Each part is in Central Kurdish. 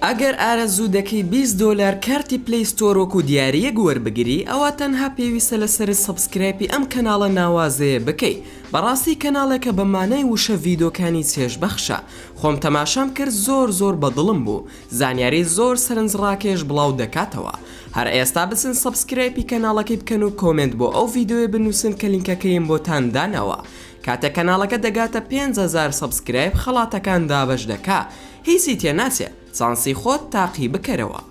ئەگەر ئارەزوو دەکەی 20 دۆلار کارتی Play Store وەکو دیارییەک وەربگری ئەوا تەنها پێویستە لەسەرت subscribe ی ئەم کەناڵە ناوازەیە بکەی بەڕاستی کەناڵێکە بە مانای وشە ڤیدۆکانی چێژبەخشە خۆم تەماشام کرد زۆر زۆر بەدڵم بوو زانیاری زۆر سەرنجڕاکێش بڵاو دەکاتەوە هەر ئێستا بچن subscribe ی کەناڵەکەی بکەن و comment بۆ ئەو ڤیدۆیە بنوسن کە لینکەکەیم بۆتان داناوە کاتێک کەناڵەکە دەگاتە 5000 subscribe خەڵاتەکان دابەش دەکا هیچی تێناچێ چانسی خۆت تاقی بکەرەوە.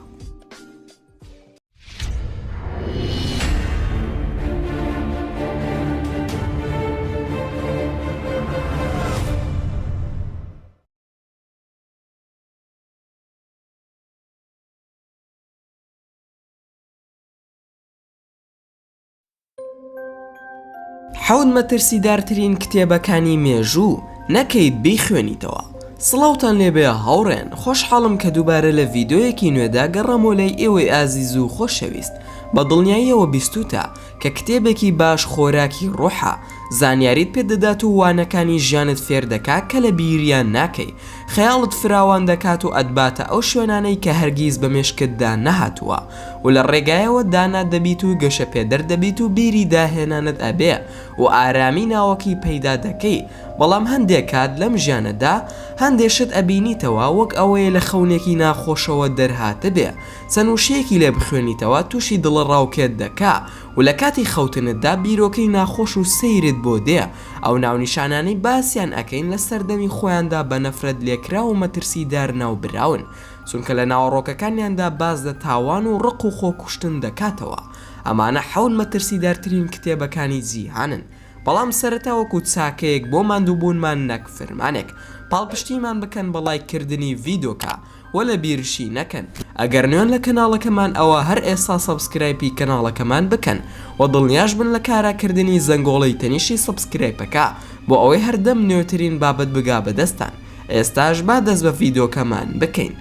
حەوت مەترسیدارترین کتێبەکانی مێژوو نەکەیت بیخوێنیتەوە. سڵاوتان لێبێ هاوڕێن خۆشحاڵم کە دووبارە لە ڤیدۆیەکی نوێدا گەڕامەوە لای ئێوەی ئازیز و خۆشەویست بە دڵنیاییەوە بیستوتە کە کتێبێکی باش خۆراکی ڕۆحە زانیاریت پێ دەدات و وانەکانی ژیانت فێر دەکا کە لە بیریان ناکەی خەیاڵت فراوان دەکات و ئەتباتە ئەو شوێنانەی کە هەرگیز بە مێشکتدا نەهاتووە و لە ڕێگایەوە دانا دەبیت و گەشەپێدەر دەبیت و بیری داهێنانت ئەبێ و ئارامی ناوەکی پەیدا دەکەی بەڵام هەندێ کات لەم ژیانەدا هەندێ شت ئەبینیتەوە وەک ئەوەیە لە خەونێکی ناخۆشەوە دەرهاتبێ چەند وشەیەکی لێ بخوێنیتەوە توشی دڵەڕاوکێت دەکا و لە کاتی خەوتنتدا بیرۆکەی ناخۆش و سەیرت بۆ دێ ئەو ناونیشانانەی باسیان ئەکەین لە سەردەمی خۆیاندا بە نەفرەت لێکراو و مەترسیدار ناوبراون چونکە لە ناوەڕۆکەکانیاندا باس لە تاوان و ڕق و خۆکوشتن دەکاتەوە. ئەمانە حەوت مەترسیدارترین کتێبەکانی جیهانن. بەڵام سەرەتا وەکو چاکەیەک بۆ ماندووبوونمان نەک فرمانێک. پاڵپشتیمان بکەن بە ڵایک کردنی ڤیدۆکە و لە بیرشی نەکەن. ئەگەر نوێن لە کەناڵەکەمان ئەوا هەر ئێستا subscribe ی کەناڵەکەمان بکەن و دڵنیاش بن لە کارا کردنی زەنگۆڵەی تەنیشتی subscribe ەکە بۆ ئەوەی هەردەم نوێترین بابەت بگا بەدەستتان. ئێستاش با دەست بە ڤیدۆکەمان بکەین.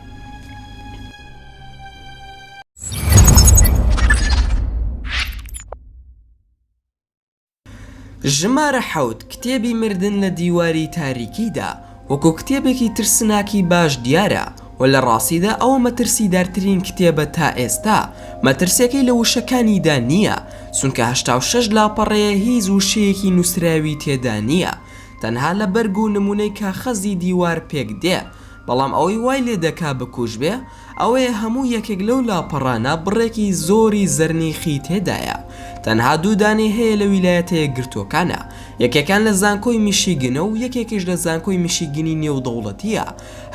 ژمارە حەوت، کتێبی مردن لە دیواری تاریکیدا، وەکو کتێبێکی ترسناکی باش دیارە و لە ڕاستیدا ئەوە مەترسیدارترین کتێبە تا ئێستا، مەترسیەکەی لە وشەکانیدا نییە، چونکە 86 لاپەڕەیە هیچ وشەیەکی نوسراوی تێدا نییە، تەنها لە بەرگ و نمونەی کاخەزی دیوار پێک دێ، بەڵام ئەوەی وای لێ دەکا بکوژ بێ ئەوەیە هەموو یەکێک لەو لاپەڕانە بڕێکی زۆری زەرنیخی تێدایە، تەنها دوو دانەی هەیە لە ویلایەتە یەکگرتووەکانە، یەکێکان لە زانکۆی میشیگنە و یەکێکیش لە زانکۆی میشیگنی نێودەوڵەتییە،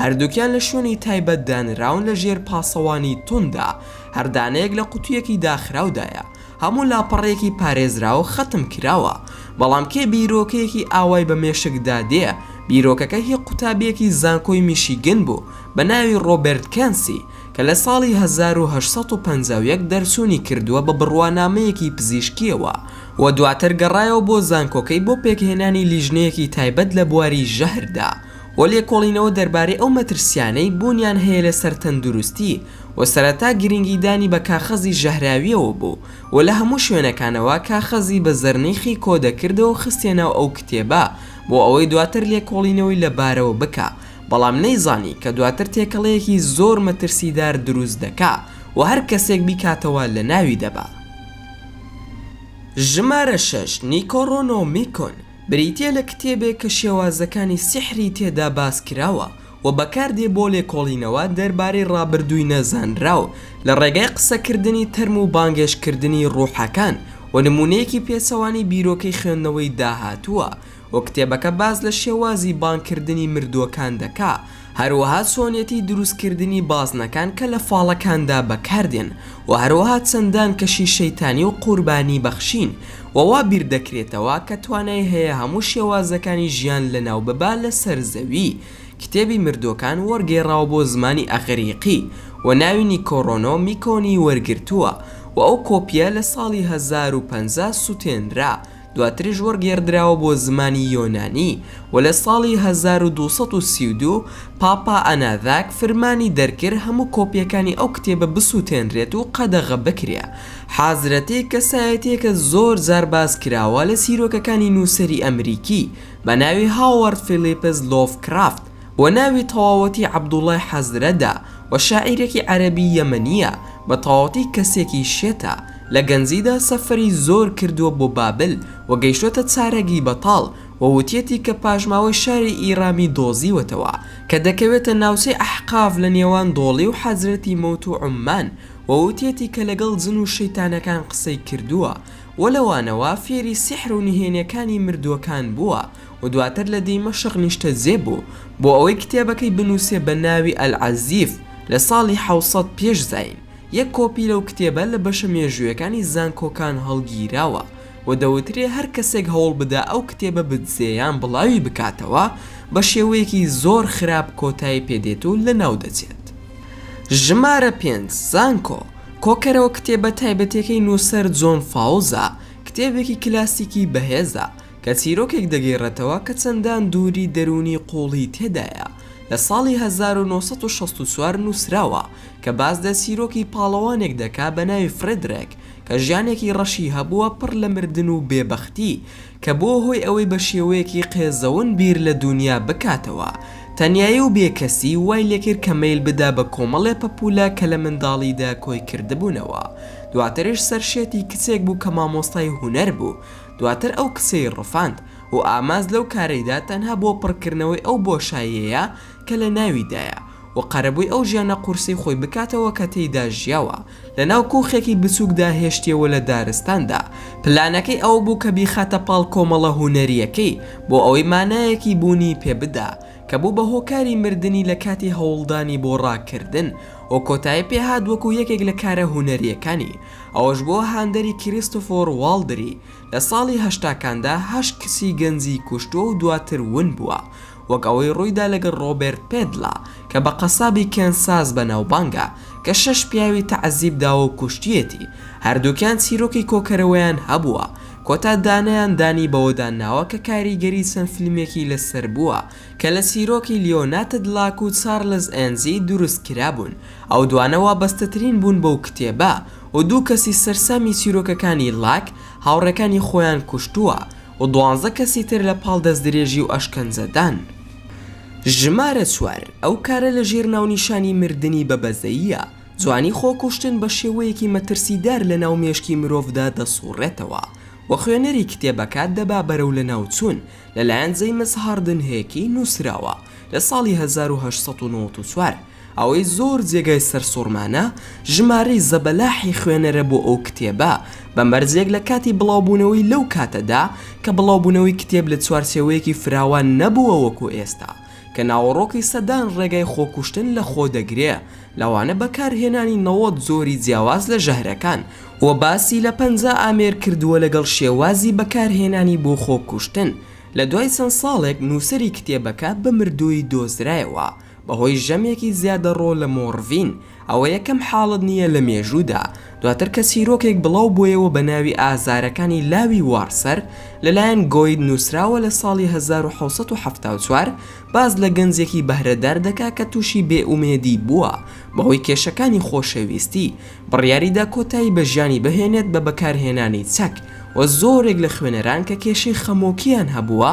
هەردووکیان لە شوێنی تایبەت دانراون لە ژێر پاسەوانی تونددا، هەر دانەیەک لە قوتویەکی داخراودایە. هەموو لاپەڕەیەکی پارێزراو خەتم کراوە، بەڵام کێ بیرۆکەیەکی ئاوای بە مێشکدا دێ، بیرۆکەکە هی قوتابیەکی زانکۆی میشیگن بوو بە ناوی ڕۆبێرت کێنسی کە لە ساڵی 1851 دەرچوونی کردووە بە بڕوانامەیەکی پزیشکیەوە و دواتر گەڕایەوە بۆ زانکۆکەی بۆ پێکهێنانی لیژنەیەکی تایبەت لە بواری ژەهردا و لێکۆڵینەوە دەربارەی ئەو مەترسیانەی بوونیان هەیە لەسەر تەندروستی و سەرەتا گرنگیدانی بە کاخەزی ژەهراویەوە بوو و لە هەموو شوێنەکانەوە کاخەزی بە زەرنیخی کۆدەکردەوە و خستیە ناو ئەو کتێبە بۆ ئەوەی دواتر لێکۆڵینەوەی لە بارەوە بکا بەڵام نەیزانی کە دواتر تێکەڵەیەکی زۆر مەترسیدار دروست دەکا و هەر کەسێک بیکاتەوە لەناوی دەبا. ژمارە شەش، نیکۆڕۆنۆمیکۆن، بریتیە لە کتێبێک کە شێوازەکانی سیحری تێدا باس کراوە و بەکاردێ بۆ لێکۆڵینەوە دەربارەی ڕابردووی نەزانراو لە ڕێگای قسەکردنی تەرم و بانگێشتکردنی ڕوحەکان و نموونەیەکی پێچەوانەی بیرۆکەی خوێندنەوەی داهاتووە و کتێبەکە باس لە شێوازی بانگکردنی مردووەکان دەکا هەروەها چۆنیەتی دروستکردنی بازنەکان کە لە فاڵەکاندا بەکاردێن و هەروەها چەندان کەشی شەیتانی و قوربانی بەخشین و وا بیردەکرێتەوە کە توانای هەیە هەموو شێوازەکانی ژیان لەناوببا لەسەر زەوی. کتێبی مردووەکان وەرگێڕاوە بۆ زمانی ئەغریقی و ناوی نیکۆرۆنۆ میکۆنی وەرگرتووە و ئەو کۆپییە لە ساڵی 1050 سوتێنرا دواتریش وەرگێڕدراوە بۆ زمانی یۆنانی و لە ساڵی 1232 پاپا ئەناذاک فرمانی دەرکرد هەموو کۆپیەکانی ئەو کتێبە بسوتێنرێت و قەدەغە بکرێ. حازرەتی کەسایەتیەکە زۆر جار باس کراوە لە چیرۆکەکانی نووسەری ئەمریکی بە ناوی هاوارد فیلیپس لۆڤکرافت و ناوی تەواوەتی عەبدوڵای حەزرەتە. و شاعیرێکی عەرەبی یەمەنییە، بە تەواوەتی کەسێکی شێتە، لە گەنجیدا سەفەری زۆر کردووە بۆ بابل و گەیشتۆتە چارەگی بەتاڵ و وتیەتی کە پاشماوەی شاری ئیرامی دۆزیوەتەوە کە دەکەوێتە ناوچەی ئەحقاف لە نێوان دۆڵی و حەزرەتی مەوت و عوممان و وتیەتی کە لەگەڵ جن و شەیتانەکان قسەی کردووە و لەوانەوە فێری سیحر و نهێنیەکانی مردووەکان بووە و دواتر لە دیمەشق نیشتەجێ بوو بۆ ئەوەی کتێبەکەی بنووسێ بە ناوی العزیف لە ساڵی 700 پێش زایین. یەک کۆپی لەو کتێبە لە بەشە مێژوویەکانی زانکۆکان هەڵگیراوە و دەوترێ هەر کەسێک هەوڵ بدا ئەو کتێبە بدزێ یان بڵاوی بکاتەوە بە شێوەیەکی زۆر خراپ کۆتایی پێ دێت و لەناو دەچێت. ژمارە پێنج، زانکۆ، کۆکەرەوە کتێبە تایبەتیەکەی نووسەر جۆن فاوزە، کتێبێکی کلاسیکی بەهێزە کە چیرۆکێک دەگێڕێتەوە کە چەندان دووری دەروونی قووڵی تێدایە، لە ساڵی 1964 نووسراوە کە باس لە چیرۆکی پاڵەوانێک دەکا بە ناوی فرێدرێک کە ژیانێکی ڕەشی هەبووە پڕ لە مردن و بێبەختی کە بووە هۆی ئەوەی بە شێوەیەکی قێزەون بیر لە دونیا بکاتەوە. تەنیایی و بێکەسی وای لێکرد کە مەیل بدا بە کۆمەڵێ پەپوولە کە لە منداڵیدا کۆی کردبوونەوە. دواتریش سەرشێتی کچێک بوو کە مامۆستای هونەر بوو. دواتر ئەو کچەی ڕفاند و ئامانج لەو کارەیدا تەنها بۆ پڕکردنەوەی ئەو بۆشاییەیە کە لە ناویدایە و قەرەبووی ئەو ژیانە قورسەی خۆی بکاتەوە کە تێیدا ژیاوە لەناو کوخێکی بچووکدا هێشتیەوە لە دارستاندا. پلانەکەی ئەوە بوو کە بیخاتە پاڵ کۆمەڵە هونەرییەکەی بۆ ئەوەی مانایەکی بوونی پێ بدا کە بوو بە هۆکاری مردنی لە کاتی هەوڵدانی بۆ ڕاکردن و کۆتایی پێ هات وەکو یەکێک لە کارە هونەرییەکانی. ئەوەش بووە هاندەری کریستۆفۆر واڵدری لە ساڵی هەشتاکاندا هەشت کچی گەنجی کوشتووە و دواتر ون بووە وەک ئەوەی ڕوویدا لەگەڵ ڕۆبێرت پێدلا کە بە قەسابی کێنساس بەناوبانگە کە شەش پیاوی تەعزیب داوە و کوشتیەتی هەردووکیان چیرۆکی کۆکەرەوەیان هەبووە کۆتا دانەیان دانی بەوەدا ناوە کە کاریگەری چەند فیلمێکی لەسەر بووە کە لە چیرۆکی لیۆناتد لاک و چارلز ئێنزی دروست کرابوون ئەو دوانە وابەستەترین بوون بەو کتێبە و دوو کەسی سەرسامی چیرۆکەکانی لاک هاوڕێکانی خۆیان کوشتووە و دوانزە کەسی تر لە پاڵ دەستدرێژی و ئەشکەنجەدان. ژمارە چوار، ئەو کارە لە ژێر ناونیشانی مردنی بە بەزەییە، جوانی خۆکوشتن بە شێوەیەکی مەترسیدار لە ناو مێشکی مرۆڤدا دەسوڕێتەوە و خوێنەری کتێبەکە دەبا بەرەو لەناوچوون، لەلایەن جەیمس هاردن هێکی نووسراوە لە ساڵی 1894. ئەوەی زۆر جێگای سەرسوڕمانە ژمارەی زەبەلاحی خوێنەرە بۆ ئەو کتێبە، بە مەرجێک لە کاتی بڵاوبوونەوەی لەو کاتەدا کە بڵاوبوونەوەی کتێب لە چوارچێوەیەکی فراوان نەبووە وەکو ئێستا کە ناوەڕۆکی سەدان ڕێگای خۆکوشتن لە خۆ دەگرێ لەوانە بەکارهێنانی 90 جۆری جیاواز لە ژەهرەکان و باسی لە 50 ئامێر کردووە لەگەڵ شێوازی بەکارهێنانی بۆ خۆکوشتن لە دوای چەند ساڵێک نووسەری کتێبەکە بە مردوویی دۆزرایەوە بەهۆی ژەمێکی زیادەڕۆ لە مۆرڤین، ئەوە یەکەم حاڵەت نییە لە مێژوودا، دواتر کە چیرۆکێک بڵاو بۆیەوە بە ناوی ئازارەکانی لاوی وارسەر لەلایەن گۆید نووسراوە لە ساڵی 1774 باس لە گەنجێکی بەهرەدار دەکا کە تووشی بێئومێدی بووە بەهۆی کێشەکانی خۆشەویستی بڕیاریدا کۆتایی بە ژیانی بهێنێت بە بەکارهێنانی چەک و زۆرێک لە خوێنەران کە کێشەی خەمۆکییان هەبووە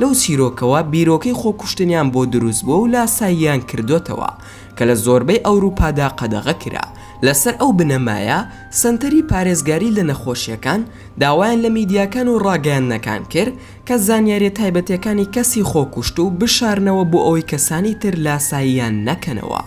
لەو چیرۆکەوە بیرۆکەی خۆکوشتنیان بۆ دروست بووە و لاساییان کردۆتەوە کە لە زۆربەی ئەوروپادا قەدەغە کرا. لەسەر ئەو بنەمایە سەنتەری پارێزگاری لە نەخۆشییەکان داوایان لە میدیاکان و ڕاگەیاندنەکان کرد کە زانیارییە تایبەتییەکانی کەسی خۆکوشتوو بشارنەوە بۆ ئەوەی کەسانی تر لاساییان نەکەنەوە.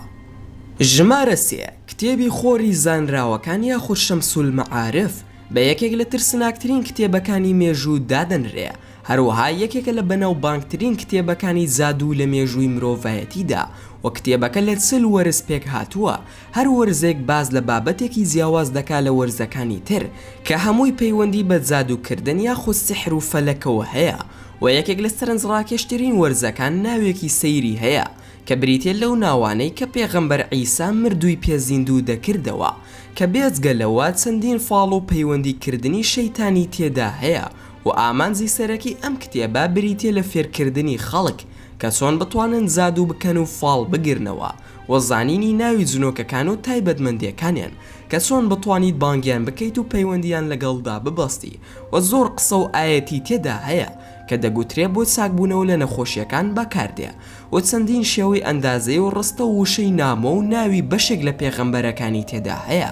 ژمارە سێ، کتێبی خۆری زانراوەکان یاخود شمس المعارف بە یەکێک لە ترسناکترین کتێبەکانی مێژوو دادەنرێ، هەروەها یەکێکە لە بەناوبانگترین کتێبەکانی جادوو لە مێژووی مرۆڤایەتیدا و کتێبەکە لە 40 وەرز پێکهاتووە، هەر وەرزێک باس لە بابەتێکی جیاواز دەکا لە وەرزەکانی تر کە هەمووی پەیوەندی بە جادووکردن یاخود سیحر و فەلەکەوە هەیە و یەکێک لە سەرنجڕاکێشترین وەرزەکان ناوێکی سەیری هەیە کە بریتیە لەو ناوانەی کە پێغەمبەر عیسا مردووی پێ زیندوو دەکردەوە، کە بێجگە لەوە چەندین فاڵ و پەیوەندی کردنی شەیتانی تێدا هەیە و ئامانجی سەرەکی ئەم کتێبە بریتیە لە فێرکردنی خەڵک کە چۆن بتوانن جادوو بکەن و فاڵ بگرنەوە و زانینی ناوی جنۆکەکان و تایبەتمەندیەکانیان کە چۆن بتوانیت بانگیان بکەیت و پەیوەندیان لەگەڵدا ببەستی و زۆر قسە و ئایەتی تێدا هەیە. کە دەگوترێ بۆ چاکبوونەوە لە نەخۆشیەکان بەکاردێ و چەندین شێوەی ئەندازەی و ڕستە و وشەی نامۆ و ناوی بەشێک لە پێغەمبەرەکانی تێدا هەیە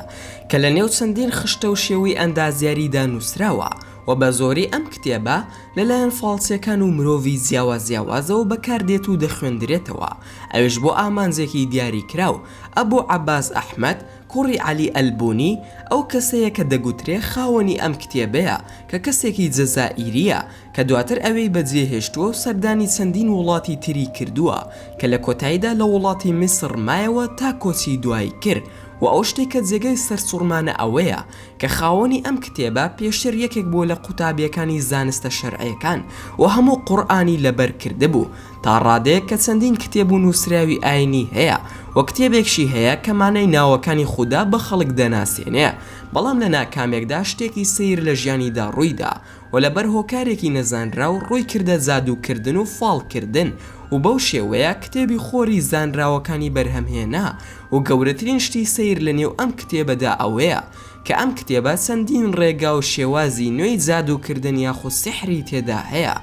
کە لە نێو چەندین خشتە و شێوەی ئەندازیاریدا نووسراوە و بە زۆری ئەم کتێبە لەلایەن فاڵچیەکان و مرۆڤی جیاواز جیاوازەوە بەکاردێت و دەخوێندرێتەوە ئەویش بۆ ئامانجێکی دیاری کراو ئەبو عەباس ئەحمەد کوڕی عەلی ئەلبونی ئەو کەسەیە کە دەگوترێ خاوەنی ئەم کتێبەیە کە کەسێکی جەزائیریە کە دواتر ئەوێی بەجێهێشتووە و سەردانی چەندین وڵاتی تری کردووە کە لە کۆتاییدا لە وڵاتی میسڕ مایەوە تا کۆچی دوایی کرد و ئەو شتەی کە جێگای سەرسوڕمانە ئەوەیە کە خاوەنی ئەم کتێبە پێشتر یەکێک بووە لە قوتابیەکانی زانستە شەرعیەکان و هەموو قورئانی لەبەر کردبوو تا ڕادەیەک کە چەندین کتێب و نووسراوی ئاینی هەیە و کتێبێکشی هەیە کە مانای ناوەکانی خودا بە خەڵک دەناسێنێ بەڵام لە ناکامێکدا شتێکی سەیر لە ژیانیدا ڕوویدا و لەبەر هۆکارێکی نەزانراو ڕووی کردە جادووکردن و فاڵکردن و بەو شێوەیە کتێبی خۆری زانراوەکانی بەرهەمهێنا و گەورەترین شتی سەیر لە نێو ئەم کتێبەدا ئەوەیە کە ئەم کتێبە چەندین ڕێگا و شێوازی نوێی جادووکردن یاخود سیحری تێدا هەیە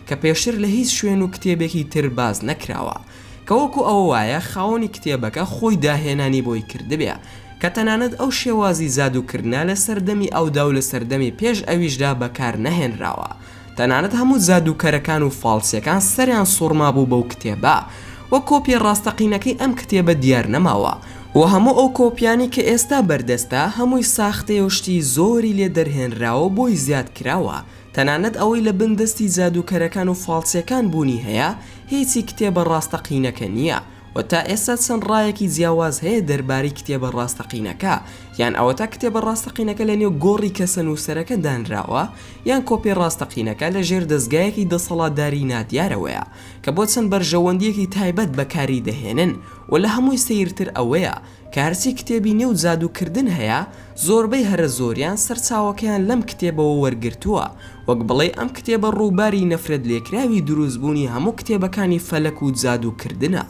کە پێشتر لە هیچ شوێن و کتێبێکی تر باس نەکراوە کە وەکو ئەوە وایە خاوەنی کتێبەکە خۆی داهێنانی بۆی کردبێ کە تەنانەت ئەو شێوازی جادووکردنە لە سەردەمی ئەودا و لە سەردەمی پێش ئەویشدا بەکار نەهێنراوە تەنانەت هەموو جادووکەرەکان و فاڵچیەکان سەریان سوڕمابوو بەو کتێبە و کۆپیە ڕاستەقینەکەی ئەم کتێبە دیار نەماوە و هەموو ئەو کۆپیانەی کە ئێستا بەردەستە هەمووی ساختەیە و شتی زۆری لێ دەرهێنراوە و بۆی زیاد کراوە تەنانەت ئەوەی لە بن دەستی جادووکەرەکان و فاڵچیەکان بوونی هەیە هیچی کتێبە ڕاستەقینەکە نییە و تا ئێستا چەند ڕایەکی جیاواز هەیە دەربارەی کتێبە ڕاستەقینەکە، یان ئەوەتا کتێبە ڕاستەقینەکە لە نێو گۆڕی کەسە نووسەرەکە دانراوە، یان کۆپی ڕاستەقینەکە لە ژێر دەزگایەکی دەسەڵاتداری نادیارەوەیە کە بۆ چەند بەرژەوەندییەکی تایبەت بەکاری دەهێنن و لە هەمووی سەیرتر ئەوەیە کە هەرچی کتێبی نێو جادووکردن هەیە زۆربەی هەرە زۆریان سەرچاوەکەیان لەم کتێبەوە وەرگرتووە، وەک بڵێی ئەم کتێبە ڕووباری نەفرەت لێکراوی دروستبوونی هەموو کتێبەکانی فەلەک و جادووکردنە.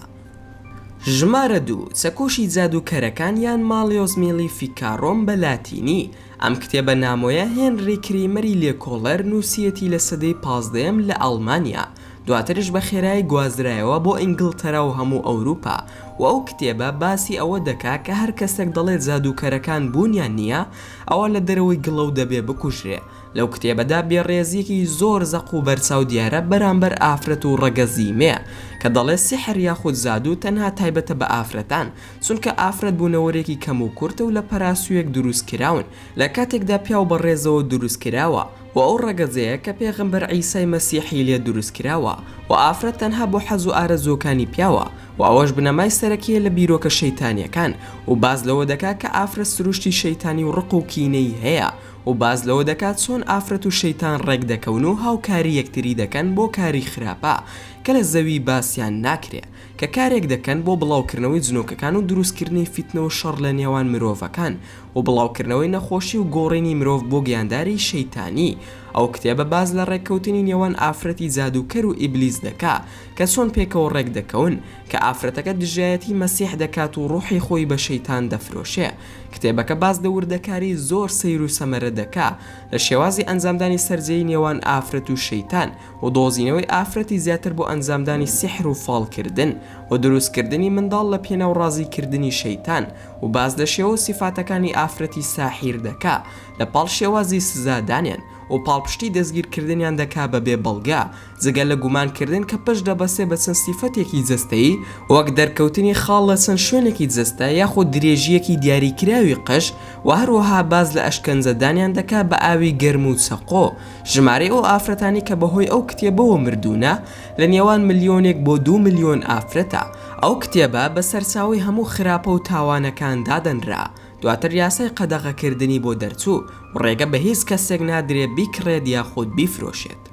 ژمارە دوو، چەکۆشی جادووکەرەکان یان مالیۆس میلیفیکارۆم بە لاتینی، ئەم کتێبە نامۆیە هێنری کریمەری لێکۆڵەر نووسیەتی لە سەدەی پازدەیەم لە ئەڵمانیا، دواتریش بە خێرایی گوازرایەوە بۆ ئینگڵتەرا و هەموو ئەوروپا و ئەو کتێبە باسی ئەوە دەکا کە هەر کەسێک دەڵێ جادووکەرەکان بوونیان نییە ئەوا لە دەرەوەی گڵەو دەبێ بکوژرێ لەو کتێبەدا بێڕێزییەکی زۆر زەق و بەرچاو دیارە بەرامبەر ئافرەت و ڕەگەزی مێ کە دەڵێ سیحر یاخود جادوو تەنها تایبەتە بە ئافرەتان چونکە ئافرەت بوونەوەرێکی کەم و کورتە و لە پەراسوویەک دروست کراون لە کاتێکدا پیاو بە ڕێزەوە دروست کراوە و ئەو ڕەگەزەیە کە پێغەمبەر عیسای مەسیحی لێ دروست کراوە و ئافرەت تەنها بۆ حەز و ئارەزووەکانی پیاوە و ئەوەش بنەمای سەرەکیە لە بیرۆکە شەیتانیەکان و باس لەوە دەکا کە ئافرەت سروشتی شەیتانی و ڕق و کینەی هەیە و باس لەوە دەکات چۆن ئافرەت و شەیتان ڕێک دەکەون و هاوکاری یەکتری دەکەن بۆ کاری خراپە کە لە زەوی باسیان ناکرێ کە کارێک دەکەن بۆ بڵاوکردنەوەی جنۆکەکان و دروستکردنی فیتنە و شەڕ لە نێوان مرۆڤەکان و بڵاوکردنەوەی نەخۆشی و گۆڕینی مرۆڤ بۆ گیانداری شەیتانی. ئەو کتێبە باس لە ڕێککەوتنی نێوان ئافرەتی جادووکەر و ئیبلیس دەکا کە چۆن پێکەوە ڕێک دەکەون کە ئافرەتەکە دژایەتی مەسیح دەکات و ڕۆحی خۆی بە شەیتان دەفرۆشێ. کتێبەکە باس لە وردەکاری زۆر سەیر و سەمەرە دەکا لە شێوازی ئەنجامدانی سەرجێیی نێوان ئافرەت و شەیتان و دۆزینەوەی ئافرەتی زیاتر بۆ ئەنجامدانی سیحر و فاڵکردن و دروستکردنی منداڵ لە پێناو ڕازیکردنی شەیتان و باس لە شێوە و سیفاتەکانی ئافرەتی ساحیر دەکا لە پاڵ شێوازی سزادانیان و پاڵپشتی دەستگیرکردنیان دەکا بە بێ بەڵگە جگە لە گومان کردن کە پشت دەبەستێ بە چەند سیفەتێکی جەستەیی وەک دەرکەوتنی خاڵ لە چەند شوێنێکی جەستە یاخود درێژییەکی دیاریکراوی قژ و هەروەها باس لە ئەشکەنجەدانیان دەکا بە ئاوی گەرم و چەقۆ ژمارەی ئەو ئافرەتانەی کە بەهۆی ئەو کتێبەوە مردوونە لە نێوان ملیۆنێک بۆ دوو ملیۆن ئافرەتە. ئەو کتێبە بە سەرچاوەی هەموو خراپە و تاوانەکان دادەنرا، دواتر یاسای قەدەغەکردنی بۆ دەرچوو و ڕێگە بە هیچ کەسێک نادرێ بیکڕێت یاخود بیفرۆشێت.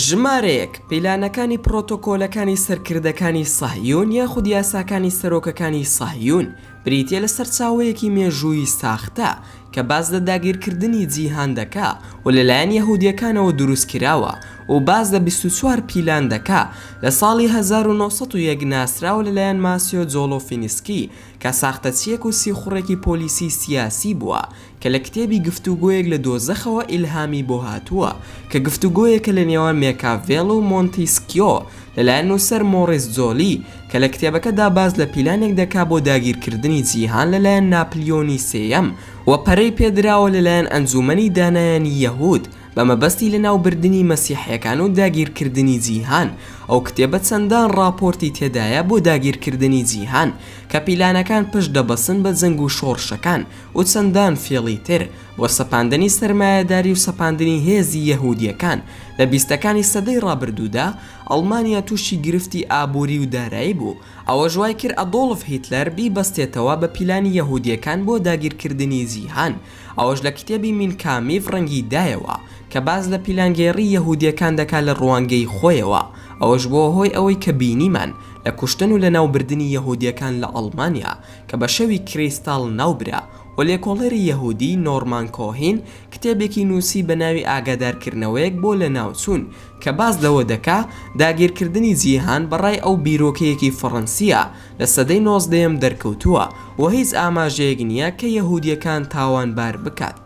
ژمارەیەک، پیلانەکانی پرۆتۆکۆلەکانی سەرکردەکانی سەهیون یاخود یاساکانی سەرۆکەکانی سەهیون. بریتیە لە سەرچاوەیەکی مێژوویی ساختە کە باس لە داگیرکردنی جیهان دەکا و لەلایەن یەهودیەکانەوە دروست کراوە و باس لە 24 پیلان دەکا لە ساڵی 1901 ناسراوە لەلایەن ماسیۆ جۆڵۆفینسکی کە ساختەچیەک و سیخوڕێکی پۆلیسی سیاسی بووە کە لە کتێبی گفتوگۆیەک لە دۆزەخەوە ئیلهامی بۆ هاتووە کە گفتوگۆیەکە لە نێوان مێکاڤێڵ و مۆنتیسکیۆ لەلایەن نووسەر مۆڕیس جۆلی کە لە کتێبەکەدا باس لە پیلانێک دەکا بۆ داگیرکردنی جیهان لەلایەن ناپلیۆنی سێیەم و پەرەی پێدراوە لەلایەن ئەنجوومەنی دانایانی یەهود بە مەبەستی لەناوبردنی مەسیحیەکان و داگیرکردنی جیهان، ئەو کتێبە چەندان ڕاپۆرتی تێدایە بۆ داگیرکردنی جیهان کە پیلانەکان پشت دەبەستن بە جەنگ و شۆڕشەکان و چەندان فێڵی تر بۆ سەپاندنی سەرمایەداری و سەپاندنی هێزی یەهودیەکان لە بیستەکانی سەدەی ڕابردوودا ئەڵمانیا تووشی گرفتی ئابووری و دارایی بوو ئەوەش وای کرد ئەدۆڵف هیتلەر بیبەستێتەوە بە پیلانی یەهودیەکان بۆ داگیرکردنی جیهان ئەوەش لە کتێبی مین کامیف ڕەنگی دایەوە کە باس لە پیلانگێڕی یەهودیەکان دەکا لە ڕوانگەی خۆیەوە، ئەوەش بووە هۆی ئەوەی کە بینیمان لە کوشتن و لەناوبردنی یەهودیەکان لە ئەڵمانیا کە بە شەوی کریستاڵ ناوبرا و لێکۆڵەری یەهودی نۆرمان کۆهین کتێبێکی نووسی بە ناوی ئاگادارکردنەوەیەک بۆ لەناوچوون کە باس لەوە دەکا داگیرکردنی جیهان بە ڕای ئەو بیرۆکەیەکی فەڕەنسیە لە سەدەی نۆزدەیەم دەرکەوتووە و هیچ ئاماژەیەک نییە کە یەهودییەکان تاوانبار بکات.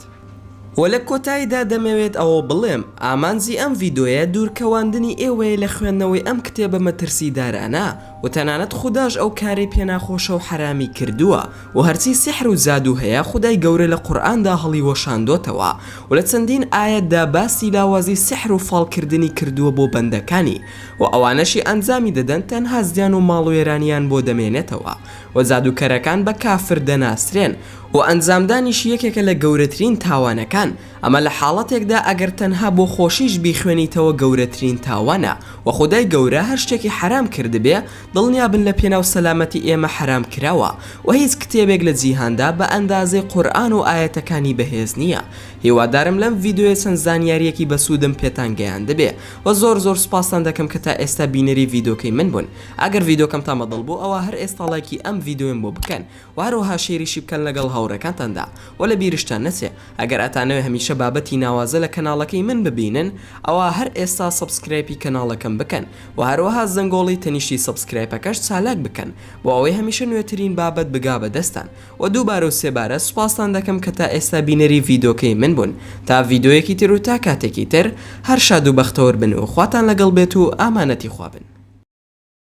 وە لە کۆتاییدا دەمەوێت ئەوە بڵێم ئامانجی ئەم ڤیدۆیە دوورکەواندنی ئێوەیە لە خوێندنەوەی ئەم کتێبە مەترسیدارانە و تەنانەت خوداش ئەو کارەی پێناخۆشە و حەرامی کردووە و هەرچی سیحر و جادوو هەیە خودای گەورە لە قورئاندا هەڵیوەشاندۆتەوە و لە چەندین ئایەتدا باسی لاوازی سیحر و فاڵکردنی کردووە بۆ بەندەکانی و ئەوانەشی ئەنجامی دەدەن تەنها زیان و ماڵوێرانیان بۆ دەمێنێتەوە و جادووکەرەکان بە کافر دەناسرێن و ئەنجامدانیشی یەکێکە لە گەورەترین تاوانەکان ئەمە لە حاڵەتێکدا ئەگەر تەنها بۆ خۆشیش بیخوێنیتەوە گەورەترین تاوانە و خودای گەورە هەر شتێکی حەرام کردبێ دڵنیابن لە پێناو سەلامەتی ئێمە حەرام کراوە و هیچ کتێبێک لە جیهاندا بە ئەندازەی قورئان و ئایەتەکانی بەهێز نییە هیوادارم لەم ڤیدۆیە چەند زانیاریەکی بەسوودم پێتان گەیاندبێ وە زۆر زۆر سوپاستان دەکەم کە تا ئێستا بینەری ڤیدۆکەی من بوون ئەگەر ڤیدۆکەمتان بەدڵ بوو ئەوا هەر ئێستا ڵایکی ئەم ڤیدۆیەم بۆ بکەن وە هەروەها share یشی بکەن لەگەڵ هاوڕێکانتاندا وە لە بیرشتان نەچێ ئەگەر ئەتانەوێ هەمیشە بابەتی ناوازە لە کەناڵەکەی من ببینن ئەوا هەر ئێستا subscribe ی کەناڵەکەم بکەن وە هەروەها زەنگۆڵی تەنیشتی subscribe ەکەش چالاک بکەن بۆ ئەوەی هەمیشە نوێترین بابەت بگا بە دەستتان وە دووبارە و سێبارە سوپاستان دەکەم کە تا ئێستا بینەری ڤیدۆکەی من بوون تا ڤیدۆیەکی تر و تا کاتێکی تر هەر شاد و بەختەوەر بن و خواتان لەگەڵ بێت و ئامانەتی خوا بن.